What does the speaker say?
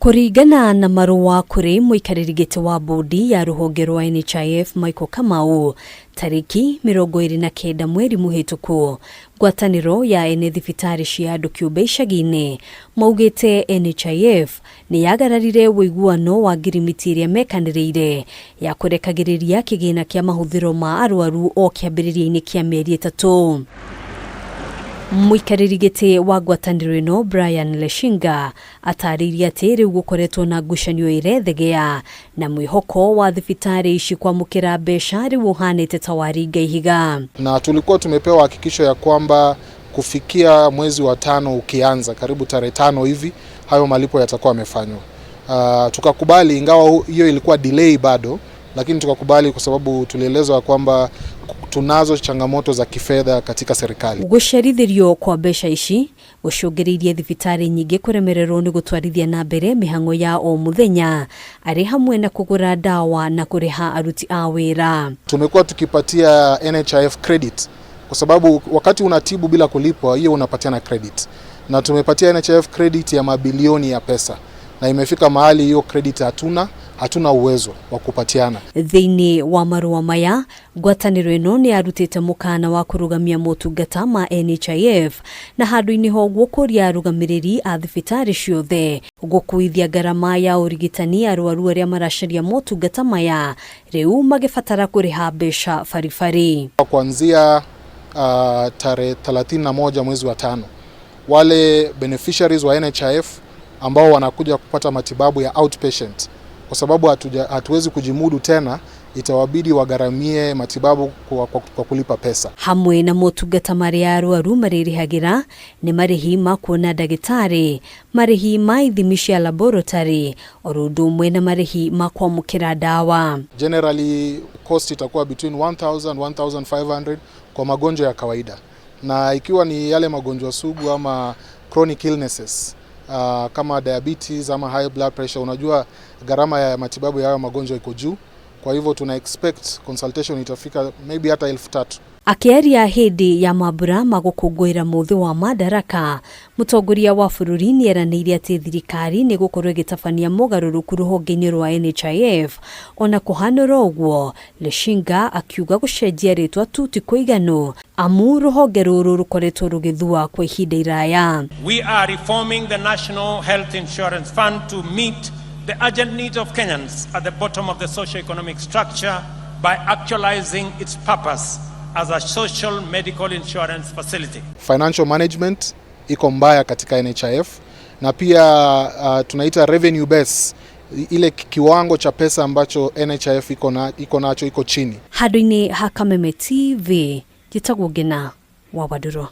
Kũringana na marũa kũrĩ mũikarĩri gĩtĩ wa bodi ya rũhonge rwa NHIF Michael Kamau tarĩki 29 mweri mũhĩtũku, ngwatanĩro ya ene thibitarĩ cia andũ kĩũmbe icagi-inĩ maugĩte NHIF nĩ yagararire ũiguano wa ngirimiti ĩrĩa mekanĩrĩire ya kũrekagĩrĩria kĩgĩna kĩa mahũthĩro ma arwaru o kĩambĩrĩria-inĩ kĩa mĩeri 3. Mũikarĩri gĩtĩ wa ngwatanĩro ĩno Brian Leshinga atarĩirie atĩ rĩu gũkoretwo na ngucanio ĩrethegea na mwĩhoko wa thibitarĩ ici kwamũkĩra mbeca rĩu ũhanĩte ta waringa ihiga. Na tulikuwa tumepewa hakikisho ya kwamba kufikia mwezi wa 5 ukianza karibu tarehe 5 hivi hayo malipo yatakuwa yamefanywa. Tukakubali, ingawa hiyo ilikuwa delay bado, lakini tukakubali kwa sababu tulielezwa kwamba tunazo changamoto za kifedha katika serikali. Gũcerithĩrio kwa mbeca ici gũcũngĩrĩirie thibitarĩ nyingĩ kũremererwo nĩ gũtwarithia na mbere mĩhang'o ya o mũthenya arĩ hamwe na kũgũra ndawa na kũrĩha aruti a wĩra. Tumekuwa tukipatia NHIF credit kwa sababu wakati unatibu bila kulipwa hiyo unapatiana credit, na tumepatia NHIF credit ya mabilioni ya pesa, na imefika mahali hiyo credit hatuna uwezo wa kupatiana. Thĩinĩ wa marũa maya ngwatanĩro ĩno nĩ yarutĩte mũkana wa kũrũgamia motungata ma NHIF na handũ-inĩ ha ũguo kũria arũgamĩrĩri a thibitarĩ ciothe gũkuithia ngarama ya ũrigitani arwaru arĩa maracaria motungata maya rĩu magĩbatara kũrĩha mbeca baribari. Kuanzia tarehe 31 mwezi wa 5 wale beneficiaries wa NHIF ambao wanakuja kupata matibabu ya outpatient, kwa sababu hatuwezi kujimudu tena, itawabidi wagharamie matibabu kwa kulipa pesa. Hamwe na motungata marĩa arwaru marĩrĩhagĩra nĩ marĩhi ma kuona ndagĩtarĩ, marĩhi ma ithimi cia laboratory, oro ũndũ ũmwe na marĩhi ma kwamũkĩra ndawa. Generally cost itakuwa between 1000 1500 kwa magonjwa ya kawaida, na ikiwa ni yale magonjwa sugu ama chronic illnesses kama diabetes ama high blood pressure, unajua gharama ya matibabu ya hayo magonjwa iko juu. Kwa hivyo tuna expect consultation itafika maybe hata 3000. Akĩaria hĩndĩ ya mambura ma gũkũngũĩra mũthĩ wa Madaraka, mũtongoria wa bũrũri nĩeranĩire atĩ thirikari nĩ gũkorwo ĩgĩtabania mogarũrũku rũhonge-inĩ rwa NHIF. Ona kũhanũra ũguo, Leshinga akiuga gũcenjia rĩtwa tu ti kũiganu amu rũhonge rũrũ rũkoretwo rũgĩthua kwa ihinda iraya. We are reforming the National Health Insurance Fund to meet the urgent needs of Kenyans at the bottom of the socio-economic structure by actualizing its purpose as a social medical insurance facility. Financial management iko mbaya katika NHIF, na pia tunaita revenue base, ile kiwango cha pesa ambacho NHIF iko nacho iko chini. Handũ-inĩ ha Kameme TV, njĩtagwo Ngina wa Wandũrũ.